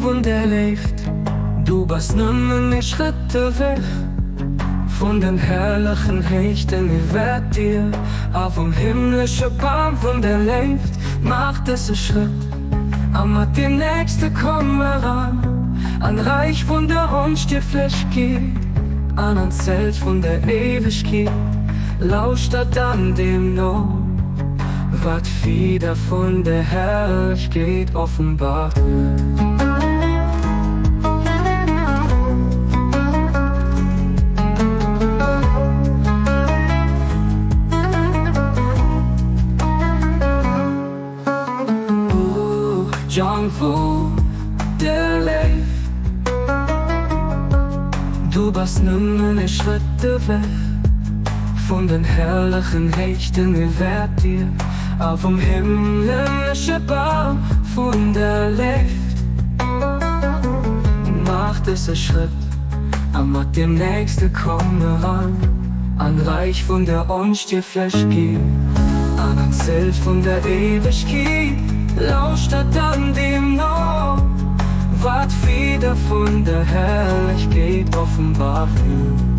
vun der Léift, du bass nëmmen ee Schrëtt ewech vun den herrlechen Héichten iwwert dir a vum himmlesche Bam vun der Léift. Maach dëse Schrëtt a mat deem nächste komm eran an d'Räich vun der Onstierflechkeet an an d'Zelt vun der Éiwegkeet. Lauschter dann deem no, wat d'Fieder vun der Herrlechkeet offenbart huet. Jong vun der Léift, du bass nëmmen ee Schrëtt ewech vun den herrlechen Héichten iwwert dir a vum himmlesche Bam vun der Léift. Maach dëse Schrëtt a mat deem nächste komm eran an d'Räich vun der Onstierflechkeet an an d'Zelt vun der Éiwegkeet. Lauschtert dann deem no, wat d'Feeder vun der Herrlechkeet offenbart hunn.